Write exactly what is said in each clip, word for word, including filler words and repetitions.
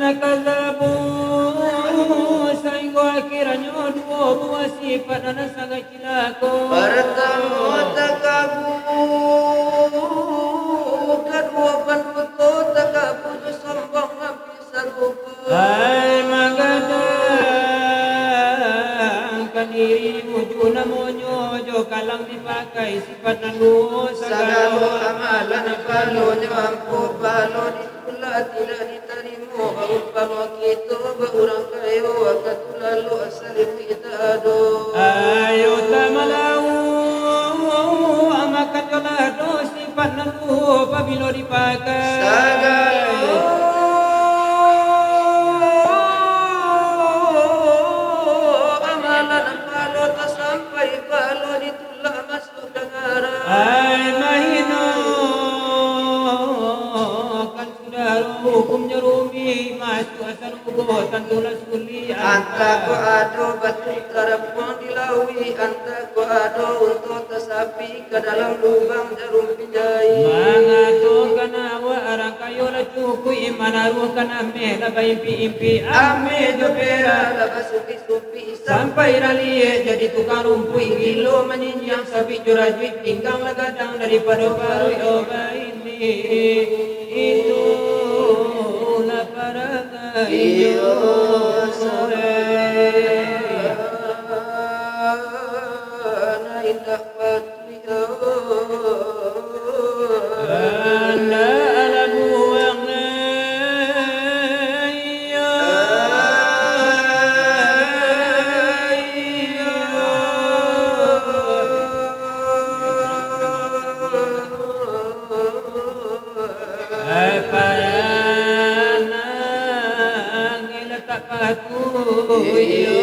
Kazabu, sainggo akhiranyo duo buah sifat nan sangaik cilako. Partamo, takabur, kaduo panduto, takabur jo sombong nan sarupo. Ai, manggadangkan diri, uju namonyo jo kalam dipakai, sifat nan duo sagalo. Sagalo amalan palonyo ampo, palo ditulak indak ditarimo, baumpamo kito baurang kayo, wakatu lalu asa limuik tak ado. Ayo tamalau, makan jo lado, sifat nan duo pabilo dipakai. Sagalo amalan palo tasampai, palo ditulak masuak ka narako. Ai, mahinokan sudaro, hukumnyo rumik, masuak sarugo tantulah sulik. Antah kok ado batu tarapuang di lauik, antah kok ado unto tasapi ka dalam lubang jarum pinjai. Mangatokan awak urang kayo lah cukuik, manaruahkan ameh lah baimpik-impik, ameh jo perak lah basumpik-sumpik, sampai raliak jadi tukang rumpuik, gilo manyinyiang sabik jo rajuik, pinggang lah gadang daripado paruik. Oh, baini, itulah parangai. Iyo, salah. Nah, indak patuik, yo. Anda alah buang, yo. Ai, parangai lah tak patuik, yo.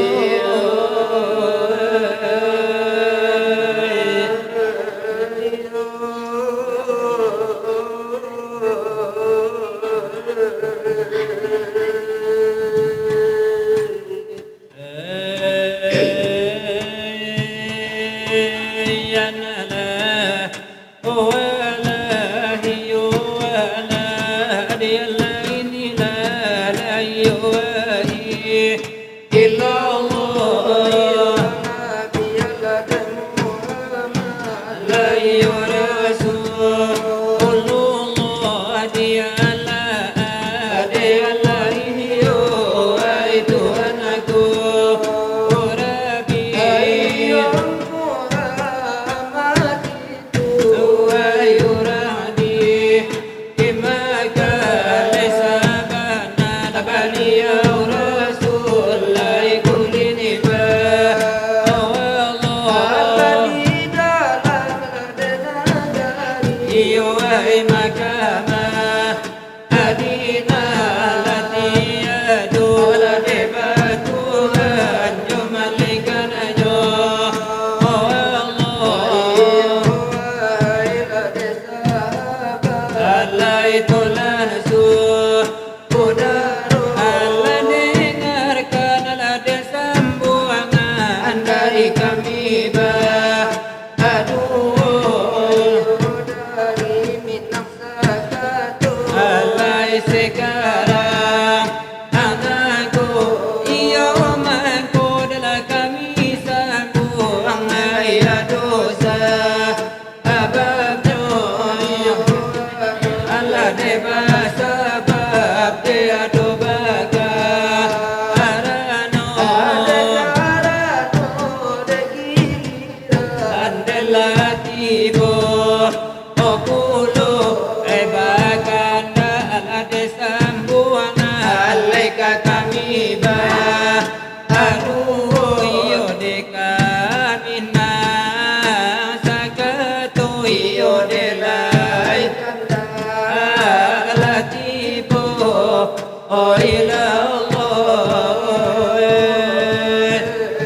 Iyo, wahai mahkamah, adina lah tiado, lah dibatuan jo malaikat-Nyo. Oh Allah, alah itu langsung Alah dengarkan, alah dek sambuangan dari kami, bah. Aduh, dari Minang sakato. Alah sekarang, anakku, iyo mangko dalam kami sambuang, iyo dosa. Sababnyo, alah dek basabab, dek ado bakarano. Andailah tibo, oh pulo, eh, bakanda alah dek sambuang, alai ka kami ba. Aduh, iyo dek kami nan sakato, iyo dek lai kanda alah tibo, oh ilah Allah,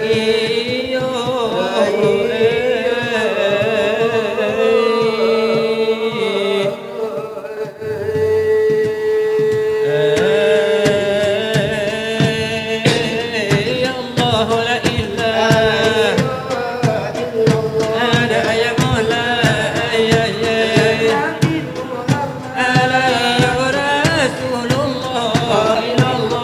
iyo, eh. Ya Allah, la ilaha illallah. Ada ya Maula, ya, ya. Ala Rasulullah, ilallah.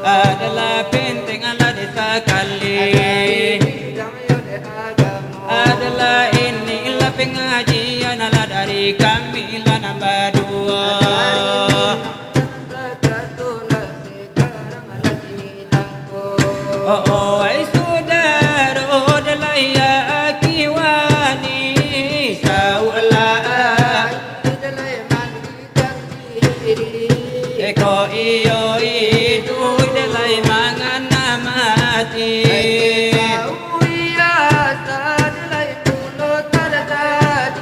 Adalah penting alah disakali. Adalah inilah pengajian alah dari kami lah nan badua. Oh, oh, ai sudaro, adalah ya aki wani, saulah. Eko iyo iduik, adalah mangan mati.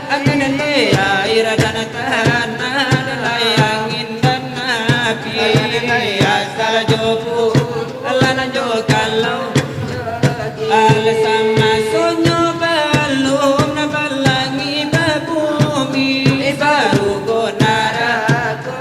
Angin lai air dan tanah, adalah angin dan api. Asal jo pu-, alah nan jo kalau. Alah samasonyo balun balangi babumi, sarugo narako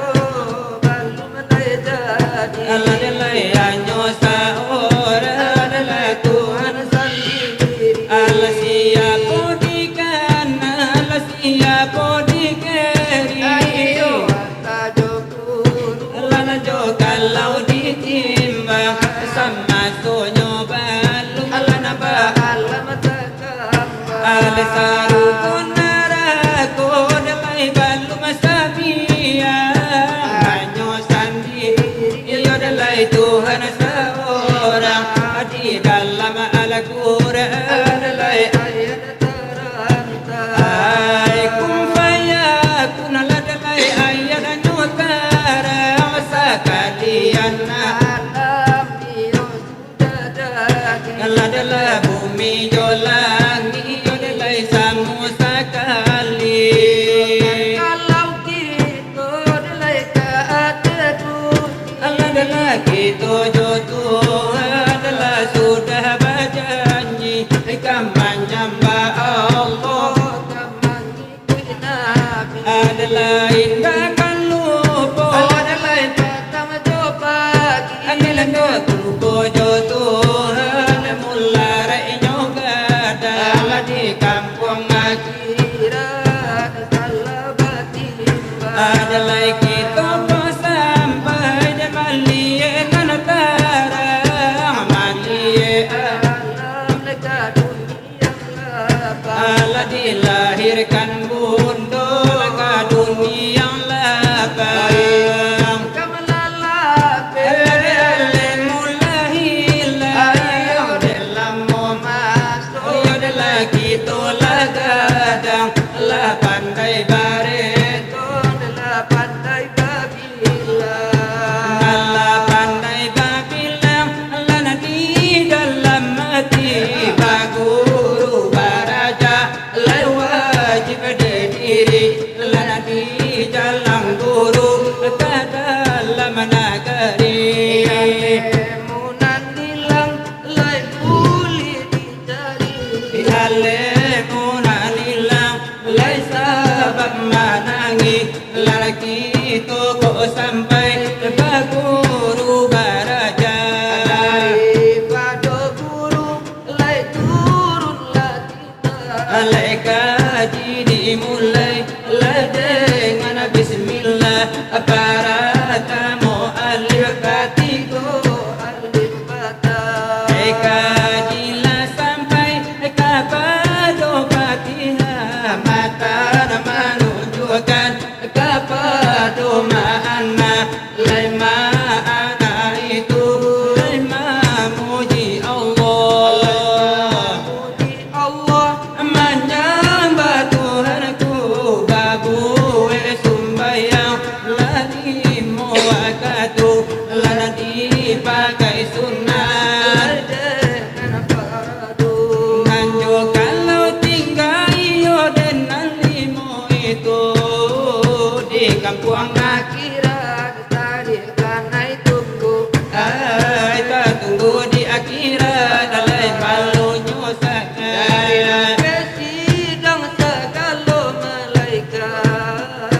balun lai jadi. Alah adalah hanyo saurang, adalah Tuhan sandiri. Alah siapo di kanan, alah siapo di kiri. Alah nan jo kalau ditimbang, samasonyo balun, alah nan ba-, alah sarugo narako, adalah balun sabiang. Hanyo sandiri, iyo adalah Tuhan saurang. Di dalam Al-Quran, adalah ayat Ai kun fayakun, alah adalah ayat nan nyo tarang sakalian. Alam iyo sudah jadi. Alah adalah bumi jo langik, iyo adalah samo sakali. Kalau kito adalah ka ateh dunia. Alah adalah kito jo Tuhan adalah sudah bajanji, ka manyambah Allah, ka mangikuik Nabi. Adalah indak ka lupo, adalah patang jo pagi, adalah indak ka lupo jo Tuhan, mularai nyo gadang, alah di kampuang akhirat salah batimbang. Adalah kito ko sampai di maliek nan tarang, maliek alam ka dunia lapang. Alah dilahirkan bundo ka dunia lapang. Ka malalapeh, alah mulai hilang. Ayo dek lamo maso, iyo dek lah kito lah gadang, lah pandai bareto, lah pandai babi Alah pandai babilang, lah nan di dalam ati, baguru baraja, lah wajib dek diri, lah nan di jalan guru ka dalam nagari. Ilmu nan ilang, lai buliah dicari. Ilmu nan ilang, lai sabab manangih, lah kito ko sampai baguru baraja. Daripado guru lai turun lah kita. Lai kaji dimulai, lai dengan bismillah, paratamo alif, katigo alif. Kaji lah sampai kapado Fatihah, matan manunjukkan kapado makna, lai makna itu, lai mamuji Allah. Allah, manyambah Tuhanku, babuek sumbayang lah limo wakatu, lah dipakai sunnah. Nan jo kalau tingga iyo den nan limo itu, di kampuang akhirat tadi kanai tunggu. Ai, tatunggu di akhirat, lai palunyo sakai. Dari sidang sagalo malaikat.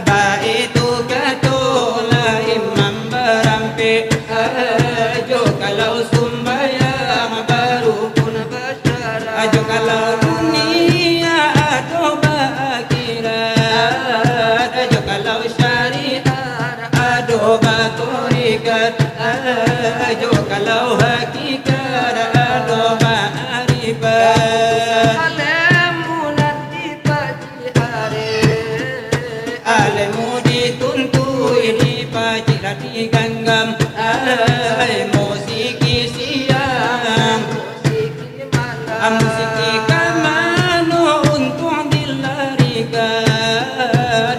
Baitu katolah imam barampek, ajo kalau sumbayang barukun basyarat. Ajo kalau dunia ado ba akhirat, ajo kalau syarat. Ai, jo kalau hakikat ado maarifat. Alemu nan dipaji arek. Alemu dituntuik, dipaji lah diganggam. Ai, musik siang, musik malam. Musik ka mano untuang dilarikan,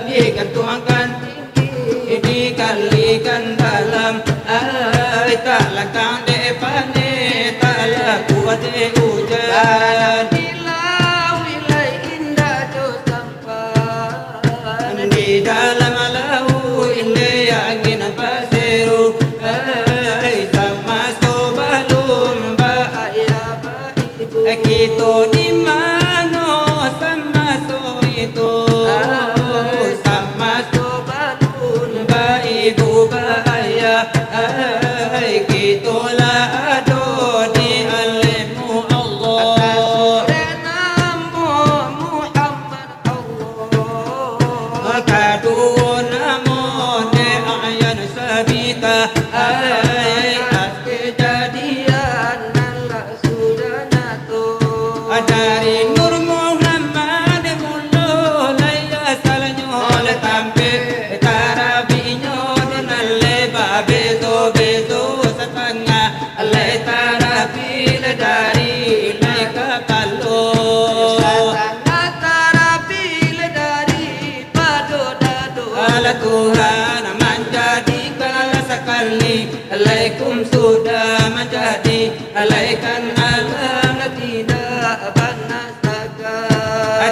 digantuangkan tinggi, dikalikan dalam. Ai, talangkang dek paneh, talakuah dek ujan. Barang di lauik lai indak jo sampan. Di dalam lauik lai angin baseru. Ai, samaso balun baayah baibu. Kito di mano samaso itu? Samaso balun baibu baayah. Ai, kito lah ado di alemu Allah. Atas namo Muhammad Allah. Kaduo namo dek ayan sabita. Ai, kajadian nan lah sudah nyato. Dari Nur Muhammad mulo lai asalnyo, lai tampek tarabihnyo nan lai babezo-bezo satangah. Lai tarabih dari lai kapalo. Satangah tarabih dari pado dado. Alah Tuhan manjadikan sakali, lai kum sudah manjadi, lai kan alam tidak bana.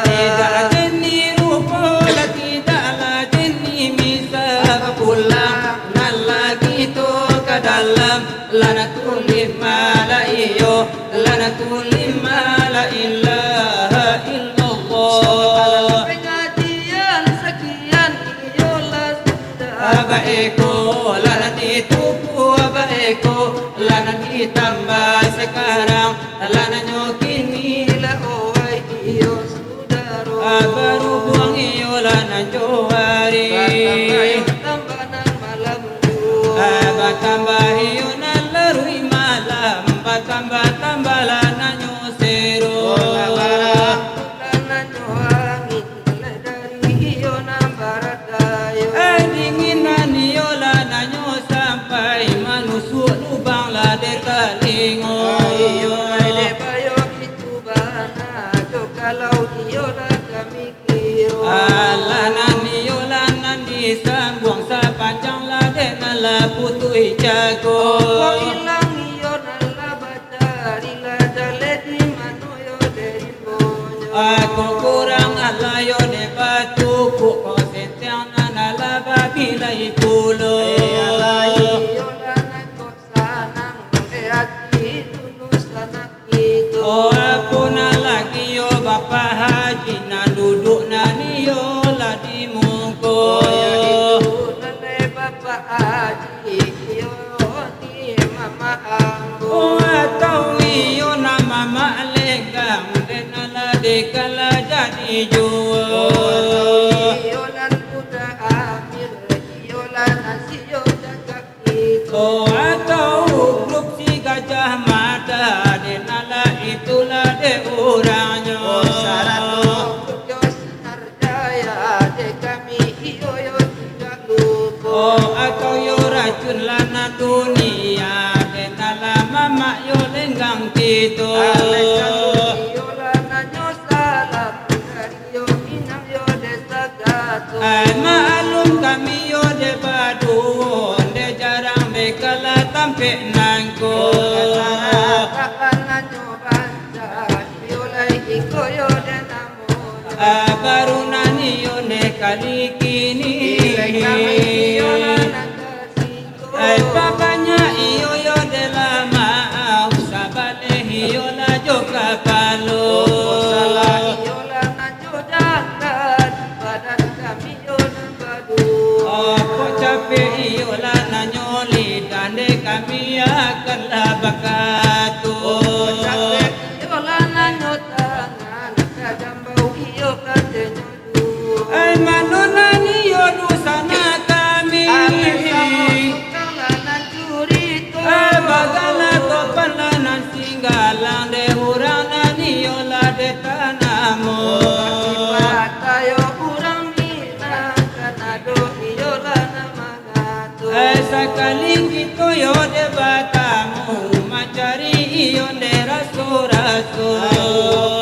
Tidak jenih rupo, lah tidaklah jenih misal. Pulang nan lagi tu ka dalam, lanatulillah iyo, lanatulillah la ilaha illallah. Pengajian sakian iyolah sudah. Baiko, lah nan dituku baiko, lah nan ditambah sakarang. Lah nan nyo kini lah owai iyo sudaro. Barubuang iyo lah nan jo ari. Batambah iyo tambah nan malam juo. Batambah iyo nan laruih malam. Batambah-tambah lah nan nyo sero. Lah barang bulan nan nyo angin. Lah dari iyo nan barat dayo. Ai, dingin nan iyo lah nan nyo sampai manusuak lubang lah dek talingo. Ai, iyo, ai, dek bayo itu bana, jo kalau iyo lah kami kiro. Alah nan iyo lah nan disambuang sapanjang lah dek nan lah putuih jago. Opo ilang iyo nan lah ba- Carilah jaleh di mano yo dek imbonyo. Aku kurang alah yo dek batukuk, kok sentiang nan alah babilai pulo. Eh, alah iyo lah nan kok sanang, dek ati tunu sanak itu. Oh, apo nan lagi yo Bapak Haji, nan duduk nan iyo lah di muko. Oh, yo itu nan dek Bapak Haji, iyo. Di mamak ambo. Oh, atau iyo nan mamak lenggang, dek nan lah dek ka lah jadi juo. Oh, atau iyo nan budak amir, iyo lah nan sio cakak itu. Oh, atau grup si Gajah Mada, dek nan lah itulah dek urangnyo. Oh, sarato grup jo sinar Jaya, dek kami iyo yo tidak lupo. Oh, atau yo racun lah nan dunia, dek nan lah mamak yo lenggang kito. Alai kalau iyo lah nan nyo salam, dari yo Minang yo desa Gato. Ai, maklum kami yo dek baduo, dek jarang dek kalah tampek nangko. Oh, kasarah kapan nan nyo bansa, iyo lai iko yo dek namo. Ah, baru nan iyo neh kali kini. Ai, pabanyak iyo yo dek lamak, sabaleh iyo lah jo kapalo. Oh, kok capek iyo lah nan nyo lidah, dek kami akan lah bakato. Ai, mano nan iyo dunsanak kami. Abih samo kau lah nan Sakali kito yo dek batamu, mancari iyo dek raso-raso.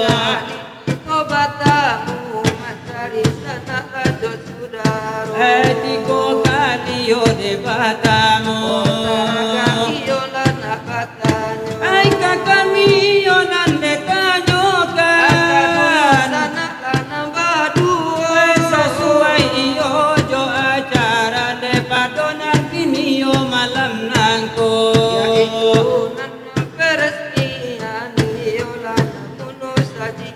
Sakali kito batamu, mancari sanak rajo sudaro. Eh, tigo kali yo dek batamu. Taragak iyo lah nak batanyo. Ai ka kami iyo nan dek tanyokan. Aka dunsanak lah nan baduo. Ai sasuai iyo jo acara dek pado nan kini yo malam nangko. Yaitu nan peresmian iyo lah nan muno saji.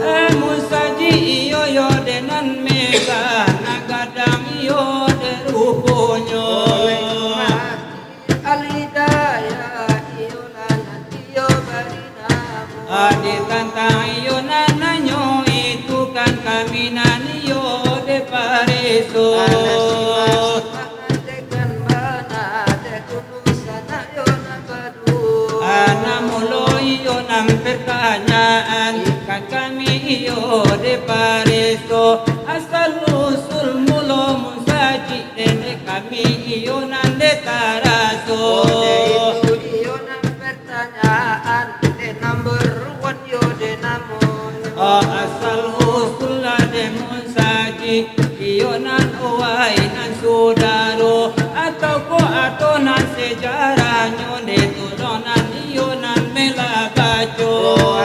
Eh, mun saji iyo yo dek nan megah, nan gadang iyo dek ruponyo. Oleh Masjid Al-Hidayah iyo lah nan iyo bari namo. Ah, ditantang iyo nan nanyo itu kan kami nan iyo dek pareso. Alah simak-simak andekan bana dek dunsanak yo nan baduo. Anak mulo iyo nan pertanyaan, kan kami iyo dek pareso. Asal usul mulo mun saji dek kami iyo nan dek taraso. Oleh itu iyo nan pertanyaan, dek number one yo dek namonyo. Oh, asal usul lah dek mun saji, iyo nan wai nan sudaro, atau ko ado nan sejarahnyo, dek tolong nan iyo nan melah baco.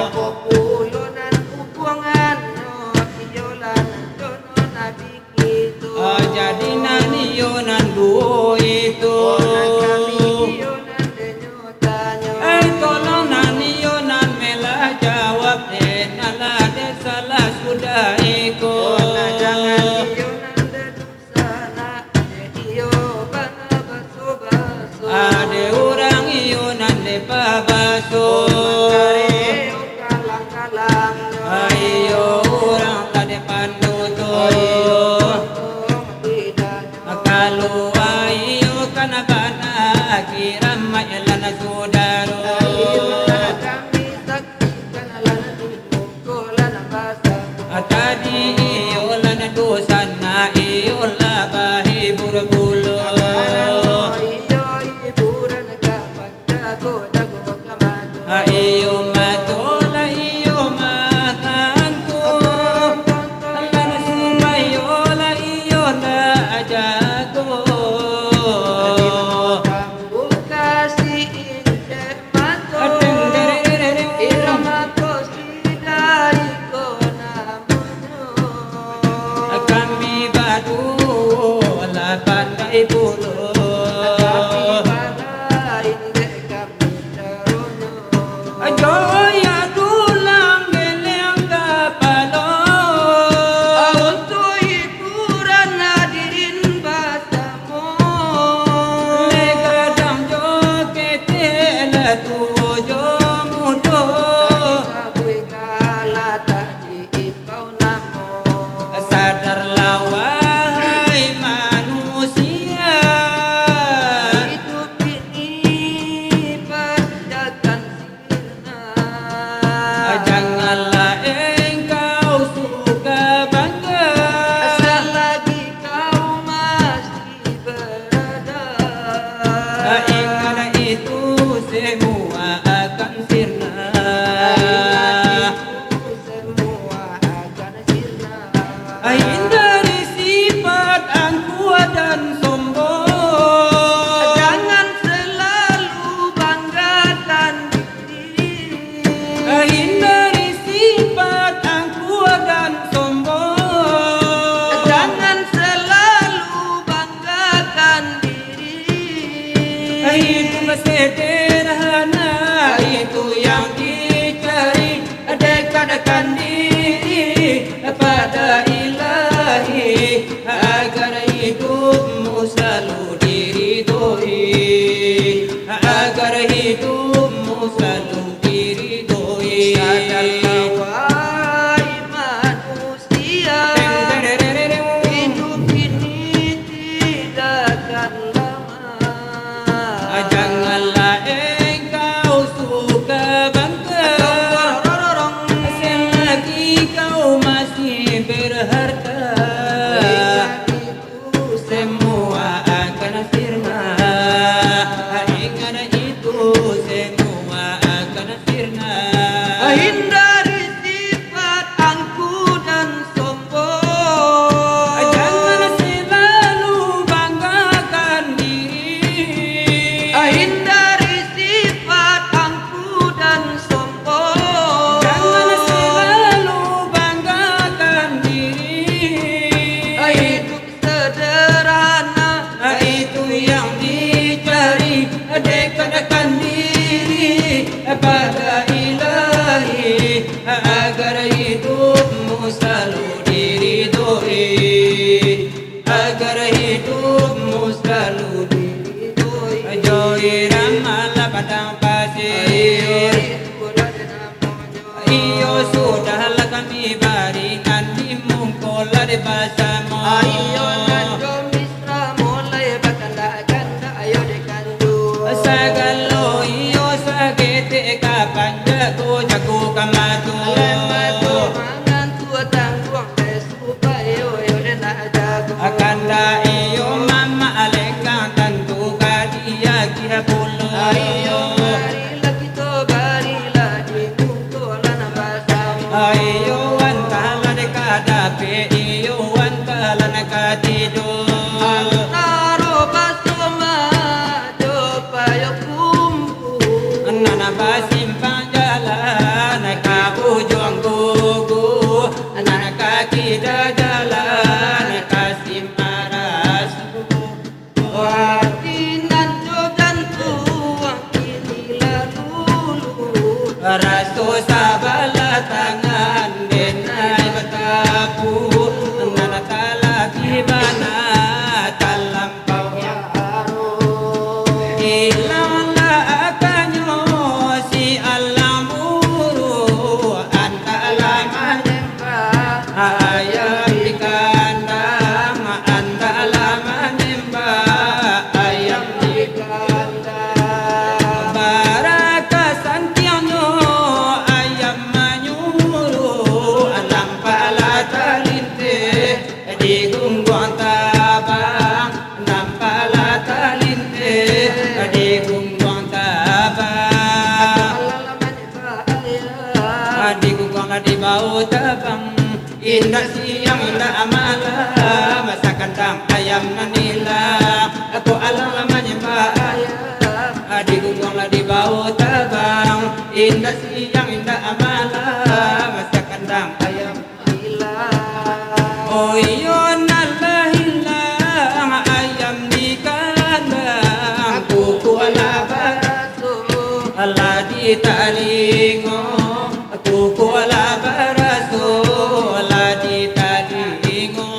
Apo pulo nan hubungannyo, iyo lah nan dono Nabi kito. Ah, jadi nan iyo nan duo itu. Oh, nan kami iyo nan denyo tanyo. Ai, tolong nan iyo nan melah jawab, dek nan lah dek salah sudah iko. Oh, nan jangan iyo nan dek dunsanak, dek iyo bana baso-baso. Ado urang iyo nan dek pabaso. Oh, mangkareo kalang-kalangnyo. Ai, iyo urang lah dek panduto. Ai, iyo tolong lidanyo. Kalua iyo kan bana kiramaik lah nan sudaro. Ai, iyo lah kami saksikan lah nan di muko lah nan basamo. Tadi iyo lah nan dunsanak, iyo lah bahibur pulo. Iyo hiburan ka mah jago-jago ka mato. Iyo mato lah iyo makanto. Lah nan supayo lah iyo ndak jago. Buka si injek mato. Irama ko si dari ko namonyo. Kami baduo lah pandai pulo. Tapi balain dek kami caronyo. Joya dulang geleng kapalo. Untuak hiburan hadirin basamo. Lai gadang jo ketek, lah tuo jo mudo. Sabuik ka lah tak diimbau namo. Sadarlah wahai manusia. Iduik ini pasti akan sirna. Janganlah engkau suka bangga. Selagi kau masih berada. Ingat itu semua akan sirna. Ingat itu semua akan sirna. Hindari sifat angkuh dan sombong. Jangan selalu banggakan diri. Hindari sifat angkuh dan sombong. Jangan selalu banggakan diri. Hidup sederhana itu yang dicari. Dekatkan diri pada Ilahi, agar hidupmu selalu diridhoi, agar hidupmu selalu diridhoi. Sadarlah wahai manusia, hidup ini tidak akan lama. Janganlah engkau suka bangga, selagi kau masih berharta. Ingat itu semua akan sirna. padang pasir. Iyo, sudah lah kami baringan di muko lah di basamo. Iyo, nan jo Misra mulai bakandak-kandak, ayo dikandu. Sagalo iyo saketek ka panjago jago ka mato. Mato mangantua tangguang, supayo iyo nak jago. Kandak iyo mamak alenggang, tantu ka diagiah pulo. Iyo, marilah kito barilah di muko lah nan basamo. Iyo, antahlah dek ka dapek, iyo, antahlah nan ka tido. Antaro Basoma jo Payokumbuah. Nan basimpang jalan ka Ujuang Gugu, nan ka kida jalan ka Simaraso. Wati nan jo gantuang kini lah lulu. Raso sabalah tangan denai batapu, nan talabiah bana talampau. Ilanglah akanyo si alam buru, antahlah manyambah ayam di kandang, antahlah manyambah ayam di kandang. Baraka santiangnyo ayam manyuruh, nampaklah talinteh di gungguang tabang, nampaklah talinteh di gungguang tabang. Di gungguang lah dibao tabang, indak siang indak malam, sakandang ayam nan ilang. Ko alang lah manyambah ayam, di gungguang lah dibao tabang, indak siang indak malam, sakandang ayam. Oh iyo, nan lah ilang ayam di kandang, kuku lah baraso, lah di talingo, kuku lah baraso, lah di talingo.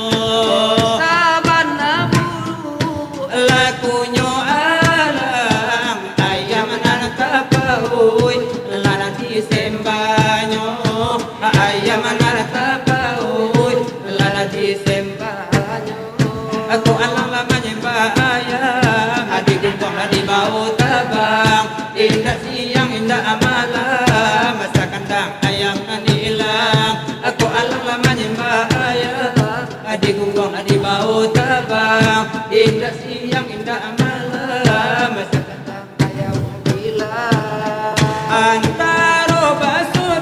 Sabana buru lakunyo alang, ayam nan tapauik lah disembahnyo, ayam nan tapauik lah disembahnyo. Ko alang lah manyambah ayam, di gungguang lah dibao tabang, indak siang indak malam, sakandang ayam nan ilang. Ko alang lah manyambah ayam, di gungguang lah dibao tabang, indak siang indak malam, sakandang Antaro Basoma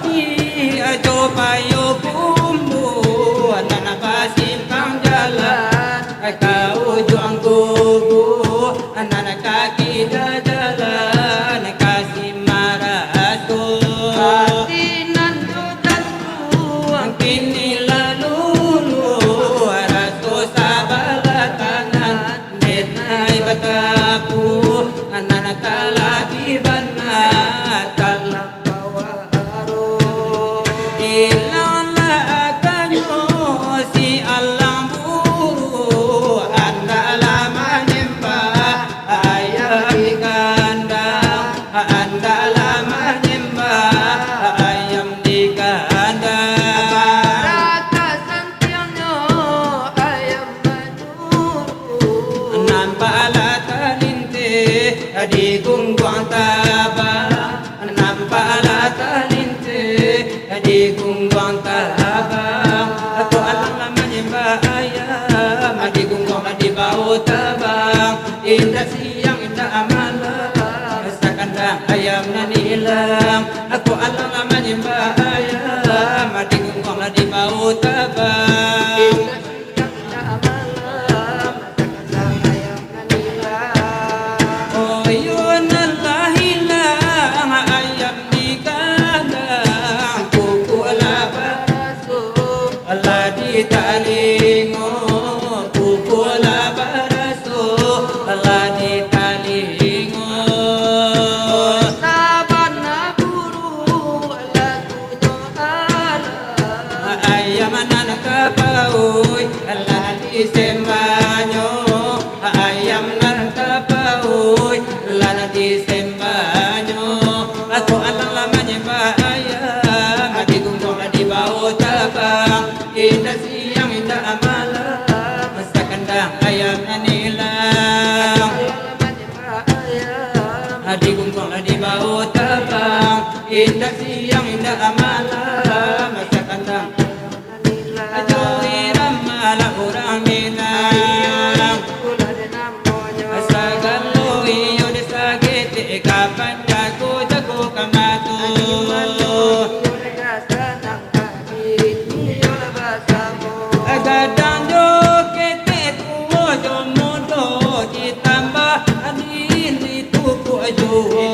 jo Payokumbuah, nan basimpang jalan ka Ujuang Gugu, nan ka kida jalan ka Simaraso. Ati nan jo jantuang kini lah lulu, raso sabalah tangan denai batapu, nan talabiah bana talampau aro. Ilanglah akanyo si alang buru, andaklah manyambah ayam di kandang, andaklah manyambah ayam di kandang. Baraka santiangnyo ayam manyuruh, nampaklah talinteh di gungguang tabang, nampaklah talinteh di gungguang tabang. Ko alang lah manyambah ayam, di gungguang lah dibao tabang, indak siang indak malam, sakandang ayam nan ilang. Ko alang lah manyambah ayam, di gungguang lah dibao tabang. Oh iyo, nan lah ilang ayam di kandang, kuku lah baraso, lah di talingo, kuku lah baraso, lah di talingo. Sabana buru lakunyo Digungguang lah dibao tabang, indak siang indak malam, masa kandang. Ajo irama lah urang Minang. Sagalo iyo di saketek, kapan jago, jago ka mato. Gadang jo ketek, tuo jo mudo, ditambah di ini tubuah juo.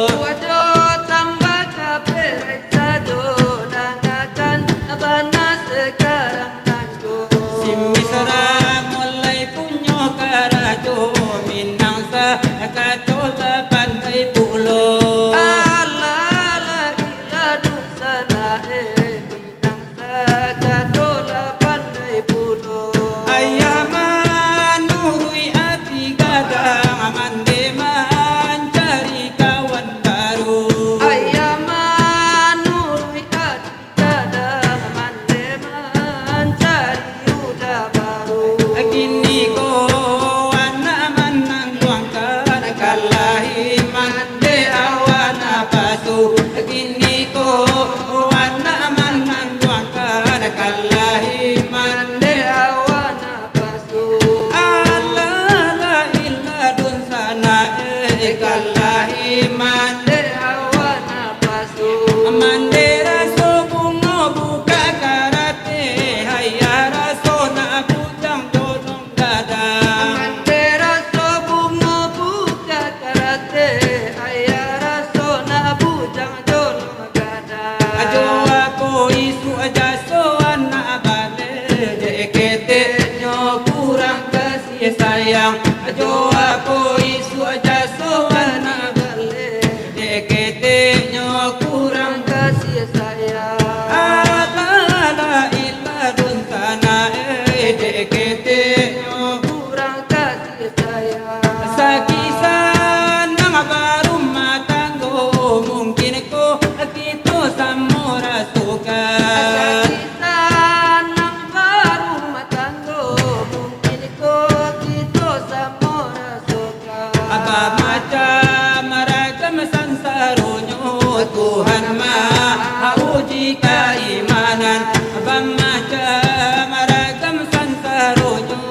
Tubuah juo tambah kaperai sajo, dangakan bana sakarang nan juo. Si Misra mulai punyo karajo, Minang sakato lah pandai pulo. Alah, alah, ilah dunsanak, eh, Minang sakato lah pandai pulo. Ayah manuruik ati gadang, mande mancari kawan baru. Ayah manuruik ati gadang, mande mancari uda baru. Kini ko anak manangguangkan, kalahi mande awa napasu. Kini ko anak manangguangkan, kalahi mande awa napasu. Alah, alah, ilah dunsanak, eh, kalahi mande awa napasu. Mande raso bungo bukak karate, ayah raso nak bujang jolong gadang. Mande raso bungo bukak karate, ayah raso nak bujang jolong gadang. Ajo apo isuak jaso anak baleh, dek keteknyo kurang kasih sayang. Ajo apo isuak jaso anak baleh, dek keteknyo kurang kasih sayang. Alah, alah, ilah dunsanak, eh, dek keteknyo kurang kasih sayang. Sakisah nan barumah tanggo, mungkin ko kito samo rasokan. Sakisah nan barumah tanggo, mungkin ko kito samo rasokan. Bamacam ragam sansaronyo, Tuhan mauji kaimanan. Bamacam ragam sansaronyo,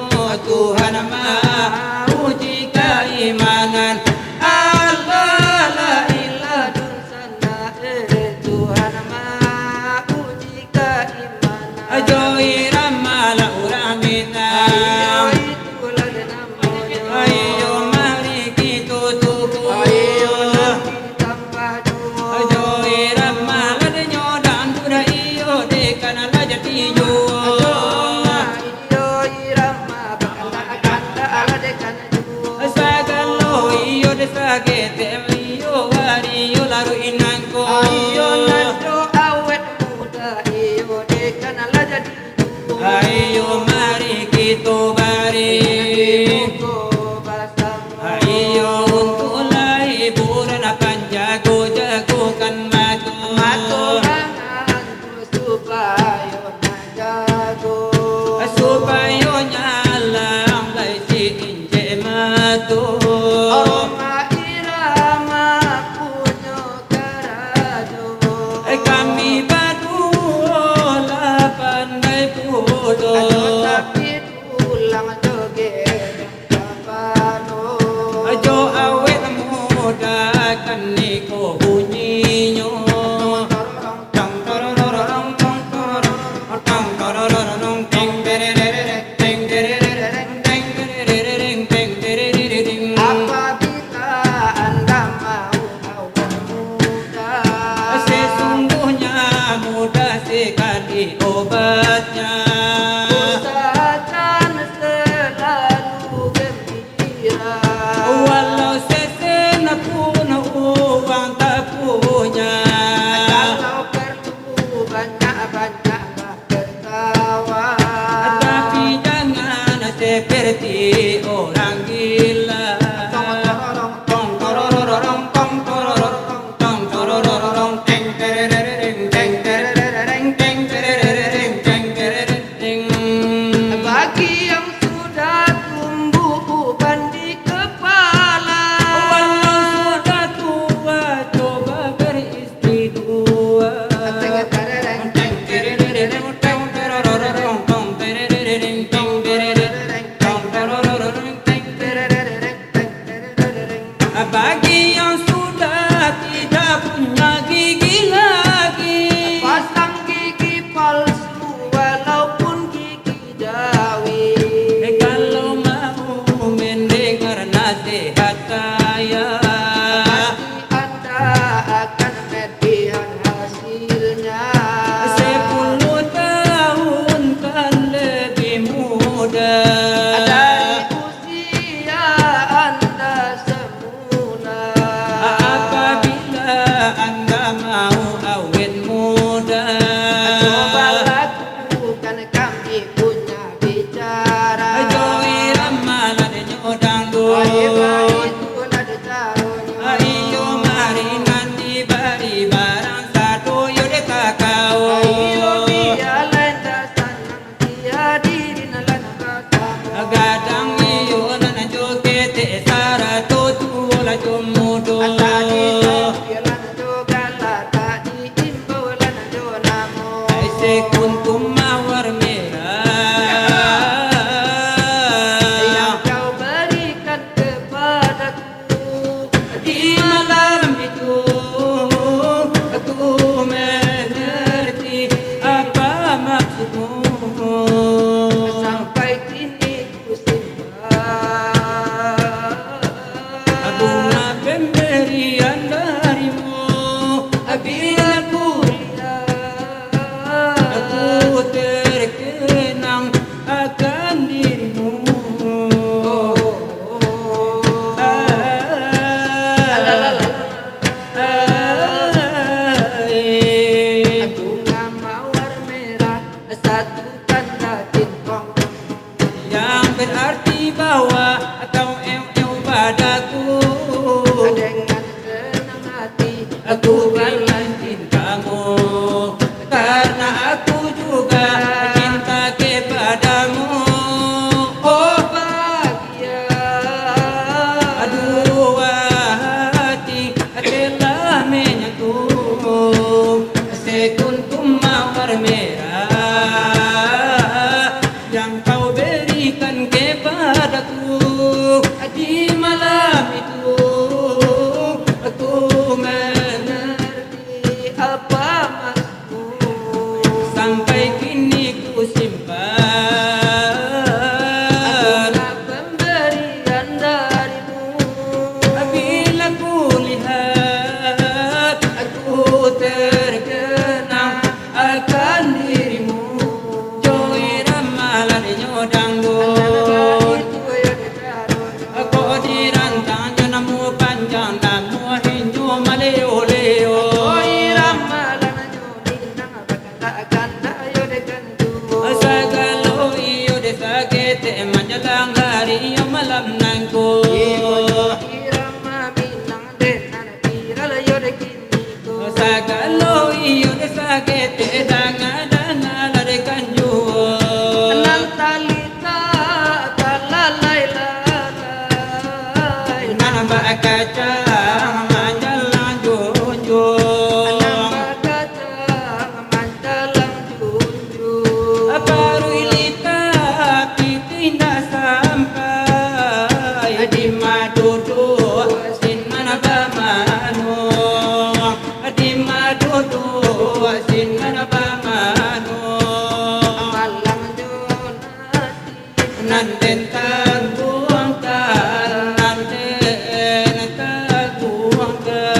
Tuhan mauji kaimanan. Alah, alah, ilah dunsanak, eh, Tuhan mauji kaimanan. Ajo irama lah urang Minang. Ayo, itulah namonyo. Ayo, mari kito tubuh. Ayo, nanti tambah juo. Ajo irama lah denyo dangdut, iyo dek kan lah jadi juo. Ajo, iyo irama bakanda-kanda lah dek kan juo. Sagalo iyo dek saketek, iyo ari iyo laruik nangko. Iyo nan jo awet mudo, iyo dek kan lah jadi juo. Ayo mari kito bari. Ayo untuak lah hiburan, panjago-jagokan mato. Mato supayo nan jago. Supayo nyalang lai si injek mato. Rhoma Irama punyo karajo. Kami baduo lah pandai pulo. Ajo tapi Bagi yang sudah tidak punya gigi lagi, pasang gigi palsu walaupun gigi jawi. Eh, kalau mau mendengar nasihat saya, pasti anda akan melihat hasilnya. Sepuluh tahun kan lebih muda dari usia anda semula. Apabila anda mau awet muda, coba lakukan kami punya bicara. Joi ramalan nyo dangdut. Ayo, itulah caronyo. Ayo, mari nanti bari barang sado yo dek kakao. Ayo, bialah indak sanang, biar diri nan lah nan batamu. Gadang iyo nan jo ketek sarato tuo lah jo mudo. Tak diimbau lah nan jo namo. Ai sekuntum mawar merah. Yang kau berikan kepadaku di malam itu, aku mengerti apa maksudmu. Sampai kini ku simpan bunga pemberian darimu. Bila ku lihat, aku terkenang akan dirimu. Ah, ah, ah, eh. Bunga mawar merah, satu tanda cinta. Yang berarti bahwa kau eu-eu padaku. Dengan senang hati aku balas cintamu, karena aku juga cinta kepadamu. Oh, bahagia dua hati telah menyatu, sekuntum mawar merah yang kau berikan kepadaku di malam itu. Aku mengerti apa maksudmu. Sampai kini ku simpan pemberian darimu. Bila ku lihat, aku terkenang akan dirimu. Joi ramalan nyo dangdut. Kok dirantang nyo namo panjang, namo inyo maleo-leo. Sagalo iyo dek saketek manjalang hari iyo malam nangko. Sagalo iyo dek saketek danga-danga lah dek kanjuo. Nan talita talalai-lalai. Nan bakacang manjalang junjuang. Nan bakacang manjalang junjuang. Paruik lita pitih indak sampai. Di ma duduak sinan bamanuang. Di ma duduak sinan bamanuang. Malang jo nasi. Nan den tangguangkan, nan den tangguangkan.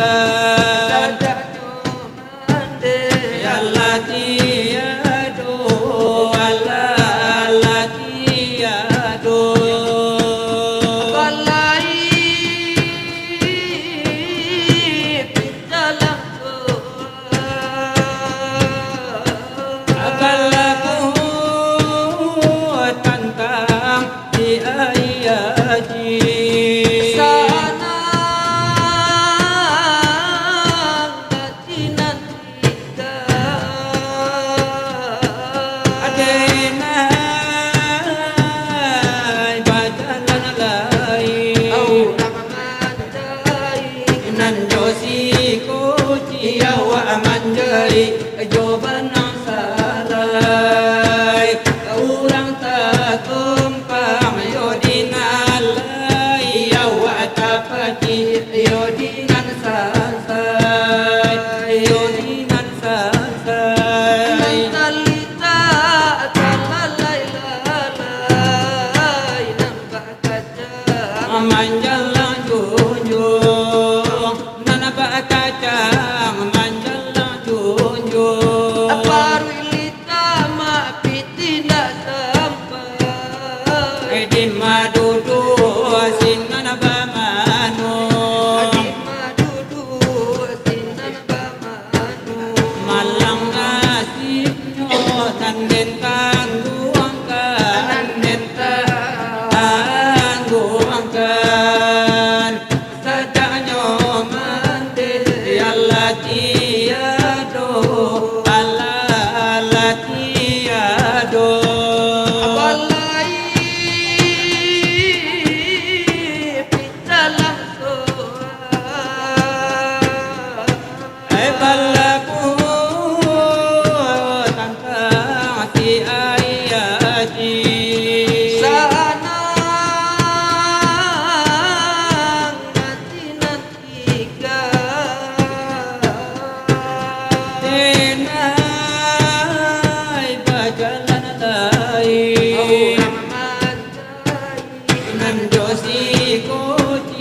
Sadak jo mande. Alah tiado, alah, alah tiado. Apalai pinta langkok. Balaku tantang di Ai Haji. Sanang hati nan tingga. Aden ai bajalan lai. Urang manjai. Nan jo siko ciawak manjai, jo banang salai. Urang tatumpang yo dinalai, awak tapati Iyo di nan sansai, iyo di nan sansai. Nan talitak talalai-lalai, nan bakacang manjalang junjuang, nan bakacang manjalang junjuang. Paruik tamak piti ndak sampai. Di ma duduak sinan bamanuak. Di ma duduak sinan bamanuak. Malang nasibnyo nan den tangguangkan, nan den tangguangkan. Sajaknyo mati, alah tiado, alah, alah tiado. Abalai pita langsuang. Ai balaku tantang si Ai Haji. Sanang ati nan tiga. Denai bajalan lai. Urang manjai. Nan jo siko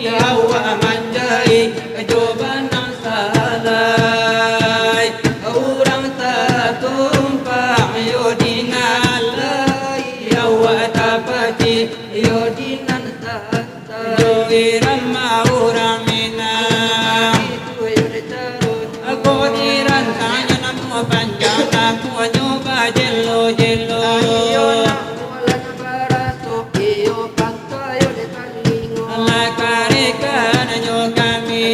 awak manjai, jo banang salai. Urang tatumpang yo di nan lai, awak tapacik yo di nan santai. Jo irama urang Minang. Ko di rantangnyo namo panjang, namonyo bajelo-jelo. Iyo, namo lah barasok, iyo, pangkayo di talingo. Lah karikannyo kami.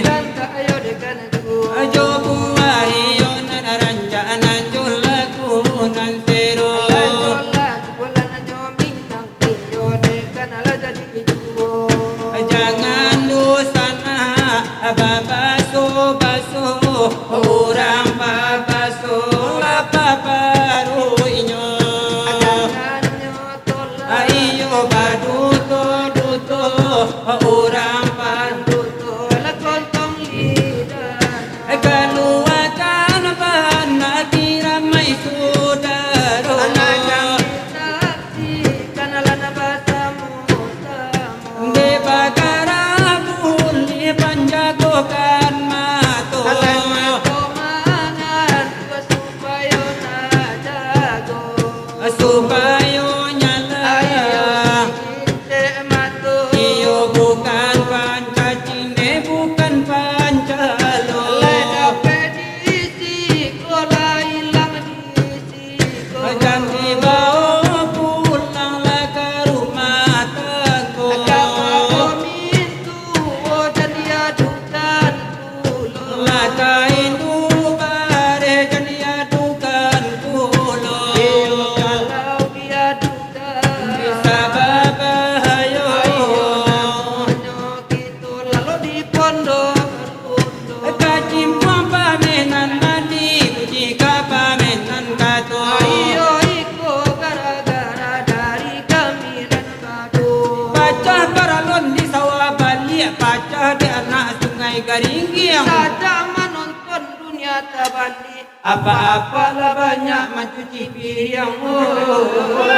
Nan kayo di kan juo. Jo buah iyo nan rancak, nan jo laku nan sero. Nan jo laku, nan jo Minang. Iyo dek kan lah jadi juo. Jangan dunsanak babaso-baso, urang babaso lah paparuiknyo. Jangan nyo tolak. Iyo baduto-duto, urang panduto lah kontong lidah. Kaluakan bana kiramai sudaro. Alah kami saksikan lah nan basamo-samo. Dek bakara buliah panjagokan mato. Alah mato mangantua supayo nak jago. Supayo nyala. Ayo, Iyo bukan pancacing, eh, bukan pancalo. Lai dapek di siko, lai ilang di siko. Jan dibawo pulang lah ka rumah tanggo. Ka bawo mintuo, jan diadukan pulo. Lah ka indu bareh, jan diadukan pulo. Iyo, kalau diadukan Bisa babahayo. Ayo, namonyo kito lalu di pondok. Kacimpuang pamenan mandi, kuci ka pamenan kato. Ayo, iko gara-gara dari kami nan bado. Pacah paralon di sawah baliak, pacah di anak sungai Garinggiang. Saja manonton dunia tabaliak. Apa-apalah banyak mancuci piriang, oh.